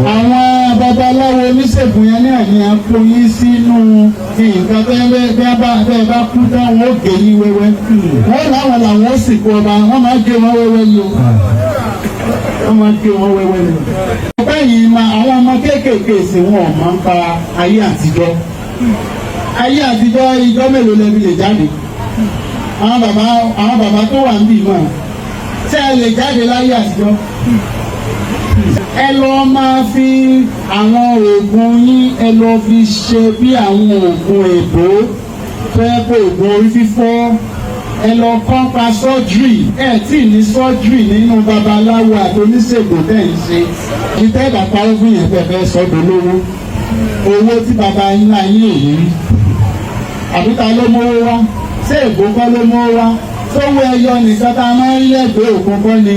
Àwọn babaláwo oníṣègùn yẹn náà ni a kó yín sínú nǹkan bẹ́ẹ̀ bá bẹ́ẹ̀ bá kú tán, wọ́n ó gé yín wẹ́wẹ́. Wọ́n láwọn làwọn ó sìnkú ọba, wọ́n máa gé wọn wẹ́wẹ́ ni o, wọ́n máa gé wọn wẹ́wẹ́ ni o. Bẹ́yìn ma àwọn ọmọ kéékèèké sí, wọn ò máa ń pa ayé àtijọ́. Ayé àtijọ́, ìjọ mélòó lẹ́bi lè jáde? Àwọn bàbá tó wà níbí mọ̀, ṣé ẹ lè jáde láyé àtijọ́? Ẹ lọ máa fi àwọn oògùn yín, ẹ lọ fi ṣe bí àwọn oògùn èbó tó yẹ kó oògùn orí fífọ́. Ẹ lọ kọ́ pa surgery. Ẹ tí ì ní surgery nínú babaláwo àti oníṣègùn tẹ̀ ń ṣe. Ìtẹ́ ìbá parọ́ fún yẹn fẹ́ fẹ́ sọ́dọ̀ lówó, owó tí baba ńlá yín èyí rí, àbí ta ló mówó wá? Ṣé ègbó kọ́ ló mówó wá? Sówó ẹyọ nìkan tá a máa ń rí lẹ́gbẹ̀ẹ́ òkun kọ́ ni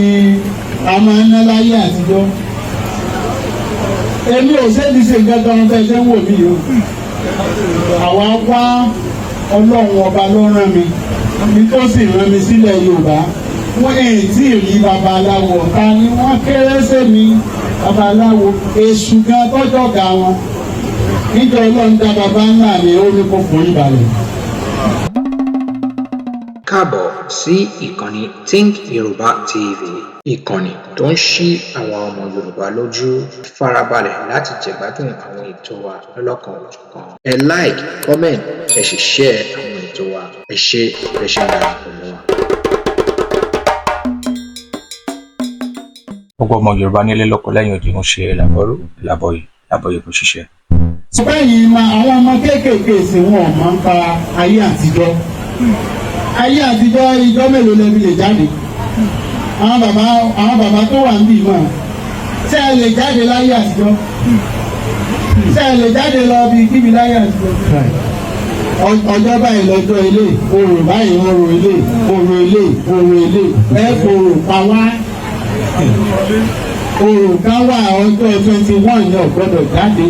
a máa ń ná láyé àtijọ́? Èmi ò ṣe ní ṣe nǹkan kan bẹ́ẹ̀ ṣe ń wò mí o. Àwa wá, Ọlọ́run ọba ló rán mi ní tó sì rán mi sílẹ̀ Yorùbá. Wọ́n èyí tí ì rí babaláwo ta ni wọ́n kéré sí mi. Babaláwo èṣù gan tọ́jọ́ ga wọn níjọ́ Ọlọ́run dá baba ńlá mi, ó ní kó forí balẹ̀. Káàbọ̀ sí ìkànnì Think Yorùbá TV, ìkànnì tó ń ṣí àwa ọmọ Yorùbá lójú. Farabalẹ̀ láti jẹ̀gbádùn àwọn ètò wa lọ́lọ́kan-ò-jọ̀kan. Ẹ like, comment, ẹ sì share àwọn ètò wa. Ẹ ṣé bẹ́ ṣe ń darapọ̀ mọ́ wa. Gbogbo ọmọ Yorùbá nílé lóko lẹ́yìn odi, ń ṣe làbọ̀rú làbọ̀yè làbọ̀yè kò ṣiṣẹ́. Bẹ́yìn ma àwọn ọmọ kéékèèké sí, wọn ò máa ń pa ayé àtijọ́. Ayé àtijọ́, ìjọ mélòó lẹ́bi lè jáde? Àwọn bàbá tó wà níbí mọ̀, ṣé ẹ lè jáde láyé àtijọ́? Ṣé ẹ lè jáde lọ bí kíbi láyé àtijọ́? Ọjọ́ báyìí lọ́jọ́ ilé orò báyìí, orò ilé, orò ilé, orò ilé, ẹ fòrò pa wá. Orò kan wà, ọjọ́ 21 yẹn ò gbọ́dọ̀ jáde.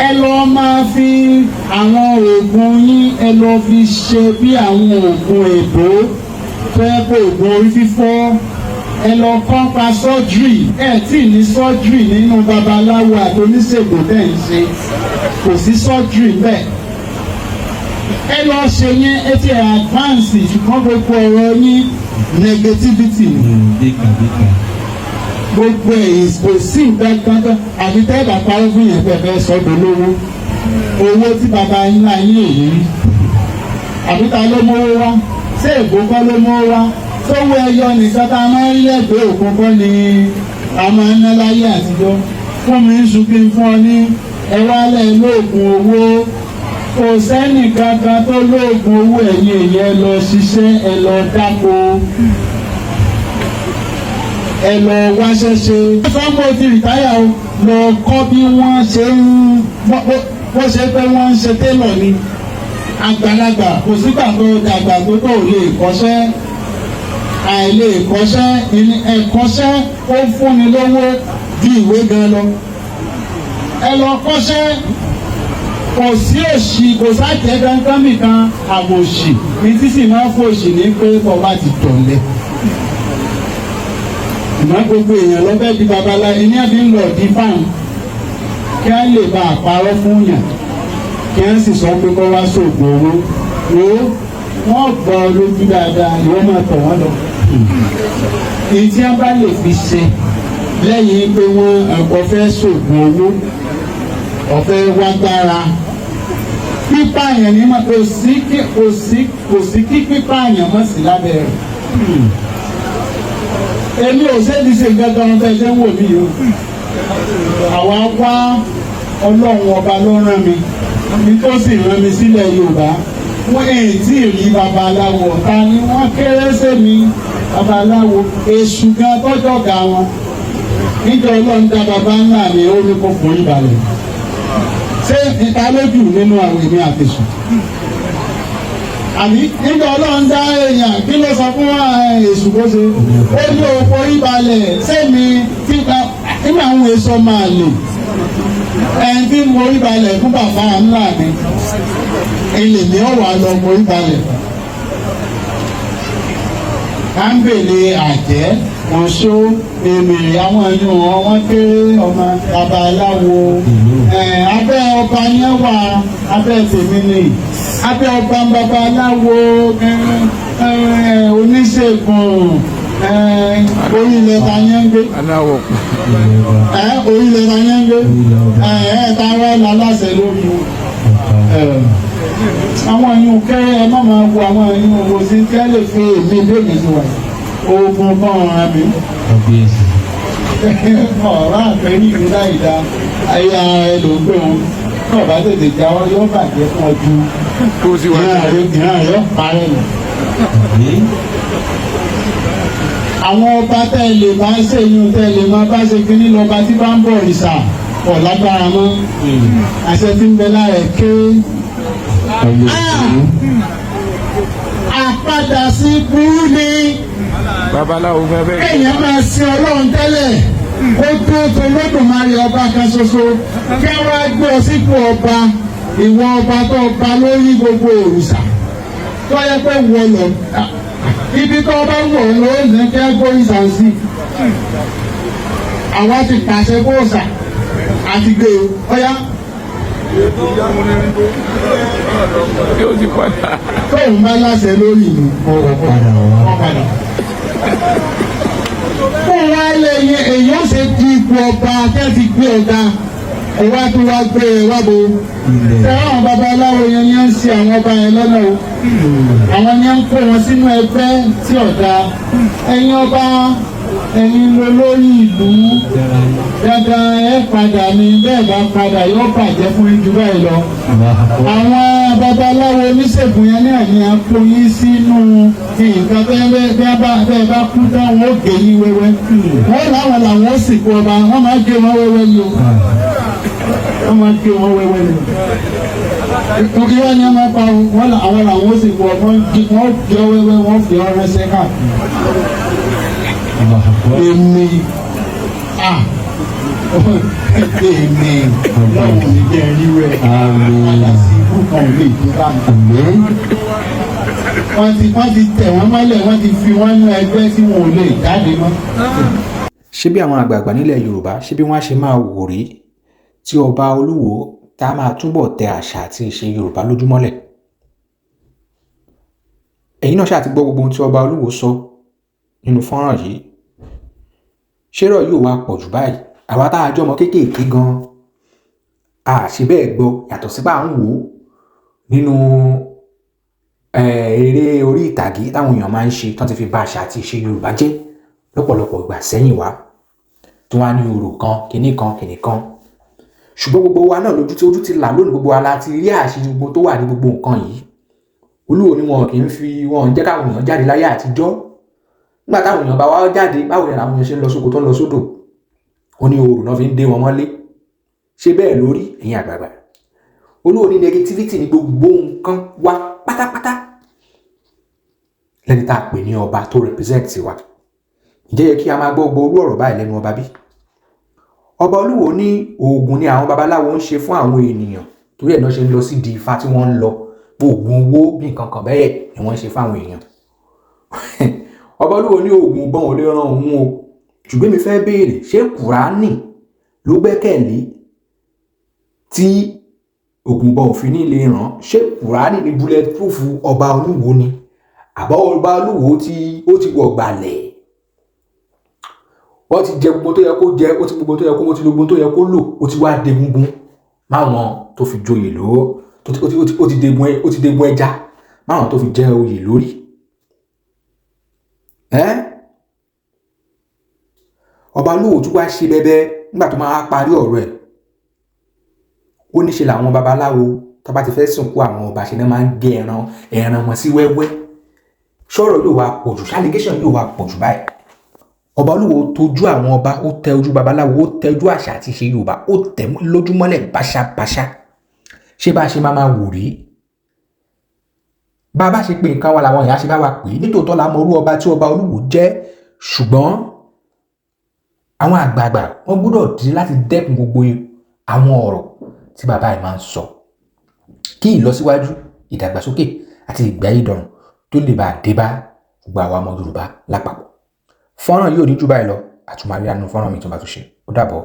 Ẹ lọ máa fi àwọn oògùn yín, ẹ lọ fi ṣe bí àwọn oògùn èbó tó yẹ kó oògùn orí fífọ́. Ẹ lọ kọ́ pa surgery. Ẹ tí ì ní surgery nínú babaláwo àti oníṣègùn tẹ̀ ń ṣe. Kò sí surgery bẹ́ẹ̀. Ẹ lọ ṣe yẹn, ẹ ti advance, ṣùgbọ́n gbogbo ọ̀rọ̀ yín, negativity ni gbogbo ẹ̀. Kò sí nǹkan kan àfi tẹ́ bá parọ́ fún yẹn fẹ́ fẹ́ sọ́dọ̀ lówó, owó tí baba ńlá yín èyí rí, àbí ta ló mówó wá? Ṣé ègbó kọ́ ló mówó wá? Sówó ẹyọ nìkan tá a máa ń rí lẹ́gbẹ̀ẹ́ òkun kọ́ ni a máa ń ná láyé àtijọ́? Fún mi ń sun kí n fún ọ ní ẹ wálẹ̀ lóògùn owó. Kò sẹ́nì kankan tó lóògùn owó. Ẹ̀yìn èyí, ẹ lọ ṣiṣẹ́, ẹ lọ dáko, ẹ lọ wáṣẹ́ ṣe. Sọ́mọ́ ti retire o, lọ kọ́ bí wọ́n ṣe ń bó ṣe pé wọ́n ń ṣe tailor ni. Àgbàlagbà, kò sígbà tó dàgbà tó tó lè kọ́ṣẹ́. Àìlè kọ́ṣẹ́, ẹ̀kọ́ṣẹ́ ó fúnni lówó ju ìwé gan lọ. Ẹ lọ kọ́ṣẹ́. Kò sí òṣì, kò sájẹ́ kankan nìkan àbòṣì ní tí sì máa ń fòṣì ní pé bọ́ba ti tọ̀lẹ̀. Ìmọ̀ gbogbo èèyàn ló fẹ́ di babaláwo ní àbí ń lọ di fáwọn kí á lè bá àparọ́ fún yàn, kí á sì sọ pé kó wá sóògùn owó. Wo, wọ́n gbọ́ lójú dáadáa, ìwọ́n máa tọ̀ wọ́n lọ. Èyí tí wọ́n bá lè fi ṣe lẹ́yìn pé wọ́n ọ̀fẹ́ sóògùn owó, ọ̀fẹ́ wá gbára pípààyàn ní ma kò sí kí pípààyàn mọ̀ sí lábẹ́ rẹ̀. Èmi ò ṣe ní ṣe nǹkan kan bẹ́ẹ̀ ṣe ń wò mí o. Àwa wá, Ọlọ́run ọba ló rán mi ní tó sì rán mi sílẹ̀ Yorùbá. Wọ́n èyí tí ì rí babaláwo ta ni wọ́n kéré sí mi. Babaláwo èṣù gan tọ́jọ́ ga wọn níjọ́ Ọlọ́run dá baba ńlá mi, ó ní kó forí balẹ̀. Ṣé ìta lójú nínú àwọn èmi àtẹ̀sùn? Àbí nígbà Ọlọ́run dá èèyàn, kí ló sọ fún èṣù kó ṣe? Ó ní o forí balẹ̀ sẹ́mi tí nígbà àwọn èso máa lè ẹni tí mo rí balẹ̀ fún bàbá ńlá mi, ilé mi ò wà lọ mo rí balẹ̀. À ń bèlè àjẹ́. Oṣó, èmèrè, àwọn ẹ̀yìn wọn wọ́n kéré. Ọmọ babaláwo, abẹ́ ọba yẹn wà, abẹ́ tèmi ni abẹ́ ọba babaláwo, oníṣègùn, orílẹ̀ ta yẹn ń gbé. Aláwọ̀. Orílẹ̀ ta yẹn ń gbé ẹ ta wá láláṣẹ lórí wọn. Àwọn ẹ̀yìn kéré, ẹ má máa wo àwọn ẹ̀yìn wo sí tí ẹ lè fi èmi bẹ́ẹ̀ mi sí wa oògùn kan ọ̀ràn mi ọ̀rọ̀ àpẹẹrẹ ìlú láìda ayé ara ẹ ló ń gbé wọn náà bá tètè jáwọ́, yóò bàjẹ́ fún ọ ju Kó sí wa. ìran rẹ parẹ́ lọ. Àwọn ọba tẹ́ ẹ lè bá ṣèyún, tẹ́ ẹ lè máa bá ṣe kínní, lọ́ba tí bá ń bọ̀ òrìṣà ọ̀ lágbára mọ́, àṣẹ tí ń bẹ lára ẹ̀ kéré. Àpadà sí burú ni. Babaláwo fẹ́ bẹ́ẹ̀. Kéèyàn máa sin Ọlọ́run tẹ́lẹ̀ kó tó tó Olódùmarè ọba kan ṣoṣo, kí wọ́n á gbé ọ sípò ọba, ìwọ ọba tó ọba lórí gbogbo òrìṣà, tó yẹ pé wọ lọ ibi tó bá wọ̀ ọ́ ló ní kí ẹ gbóríṣà sí. Àwa ti pàṣẹ bóòṣà àti gbé o ọyá. Yóò ti padà. Tóun bá láṣẹ lórí mi, ọ̀rọ̀ padà wá padà. Fún wa lè yẹ èyàn ṣe di ipò ọba tẹ́ ti gbé ọ̀gá ọwá tó wá gbé e wá bo. Tẹ àwọn babaláwo yẹn ni ń ṣe àwọn ọba yẹn lọ́nà o. Àwọn ni ń kó wọn sínú ẹgbẹ́ tí ọ̀dà. Ẹ̀yin ọba, ẹ̀yin lolórí ìlú, dandan ẹ padà ni. Bẹ́ẹ̀ bá padà, yóò bàjẹ́ fún yín jù báyìí lọ. Àwọn babaláwo oníṣègùn yẹn náà ni a kó yín sínú nǹkan bẹ́ẹ̀ bá bẹ́ẹ̀ bá kú tán, wọ́n ó gé yín wẹ́wẹ́. Wọ́n láwọn làwọn ó sìnkú ọba, wọ́n máa gé wọn wẹ́wẹ́ ni o, wọ́n máa gé wọn wẹ́wẹ́ ni o. Irọ́ ni wọ́n máa pa wọ́n, àwọn làwọn ó sìnkú ọba, wọ́n gé ọ wẹ́wẹ́, wọ́n fi ọ ránṣẹ́ káàkiri. Èmi, ah, èmi lọ́wọ́ mi jẹ́ rí rẹ̀ padà sí ibú kan ò lè dé bá mi. Wọ́n ti tẹ̀ wọ́n mọ́lẹ̀, wọ́n ti fi wọ́n nú ẹgbẹ́ tí wọn ò lè jáde mọ́. Ṣé bí àwọn àgbààgbà nílẹ̀ Yorùbá, ṣé bí wọ́n á ṣe máa wò rí tí ọba Olúwo tá a máa túbọ̀ tẹ àṣà àti ìṣe Yorùbá lójúmọ́lẹ̀? Ẹ̀yin náà ṣáà ti gbọ́ gbogbo ohun tí ọba Olúwo sọ nínú fọ́nrán yìí. Ṣé rọ̀ yóò wá pọ̀ jù báyìí? Àwa tá a jọmọ kéékèèké gan a ṣe bẹ́ẹ̀ gbọ́, yàtọ̀ sí pé à ń wò ó nínú eré orí ìtàgé táwọn èèyàn máa ń ṣe, tán ti fi bà àṣà àti ìṣe Yorùbá jẹ́ lọ́pọ̀lọpọ̀ ìgbà sẹ́yìn wá, tí wọ́n á ní orò kan, kinní kan, kinní kan. Ṣùgbọ́n gbogbo wa náà lójú tí ojú ti là lónìí, gbogbo wa la ti rí àṣírí gbogbo tó wà ní gbogbo nǹkan yìí. Olúwo ni wọn kì í fi wọn jẹ́ káwọn èèyàn jáde láyé àtijọ́. Nígbà táwọn èèyàn bá wá jáde, báwo ni àwọn èèyàn ṣe ń lọ sóko tó ń lọ sódò? Ó ní orò náà fi ń dé wọn mọ́lé. Ṣé bẹ́ẹ̀ lórí, ẹ̀yin àgbààgbà? Olúwo ní negativity ní gbogbo nǹkan wa pátápátá. Lẹ́ni tá a pè ní ọba tó represent wa, ǹjẹ́ yẹ kí a máa gbọ́ gbogbo orú ọ̀rọ̀ báyìí lẹ́nu ọba bí? Ọba Olúwo ní oògùn ni àwọn babaláwo ń ṣe fún àwọn ènìyàn, torí ẹ̀ náà ṣe ń lọ sí di ifá tí wọ́n ń lọ, oògùn owó bí nǹkan kan bẹ́ẹ̀ ni wọ́n ń ṣe fún àwọn èèyàn. Ọba Olúwo ní oògùn ìbọn ò lè ran òun o. Ṣùgbọ́n mi fẹ́ béèrè, ṣé Kùránì ló gbẹ́kẹ̀lé tí oògùn ìbọn òfin ní lè ràn? Ṣé Kùránì ní bullet proof ọba Olúwo ni, àbọ̀ ọba Olúwo tí ó ti wọ̀ gbàlẹ̀? Wọ́n ti jẹ gbogbo tó yẹ kó jẹ, ó ti gbogbo tó yẹ kó, ó ti gbogbo tó yẹ kó lò, ó ti wá degungun máwọn tó fi joyè lówó, ó ti degun ẹja máwọn tó fi jẹ oyè lórí. Ẹ́ ọba Olúwo tún wá ṣe bẹbẹ nígbà tó máa parí ọ̀rọ̀ ẹ̀. Ó ní ṣe làwọn babaláwo tó bá ti fẹ́ sìnkú àwọn ọba ṣe náà máa ń gé ẹran wọn sí wẹ́wẹ́. Ṣọ́rọ̀ yóò wá pọ̀ jù, allegation yóò wá pọ̀ jù báyìí? Ọba Olúwo tójú àwọn ọba, ó tẹ ojú babaláwo, ó tẹ ojú àṣà àti ìṣe Yorùbá, ó tẹ lójúmọ́lẹ̀ báṣabáṣá. Ṣé bá a ṣe máa máa wò rí? Bá a bá ṣe pé nǹkan wa làwọn èèyàn ṣe bá wa pè é. Nítòótọ́ la mọ orú ọba tí ọba Olúwo jẹ́, ṣùgbọ́n àwọn àgbààgbà wọ́n gbọ́dọ̀ dé láti dẹ́kun gbogbo àwọn ọ̀rọ̀ tí bàbá yìí máa ń sọ, kí ìlọsíwájú, ìdàgbàsókè àti ìgbáyédọ̀rùn tó lè bá a dé bá gbogbo àwa ọmọ Yorùbá lápapọ̀. Fọ́nrán yìí ò ní jù báyìí lọ. Àtúmọ̀rí àánú fọ́nrán mi tó bá tún ṣe. Ó dàbọ̀.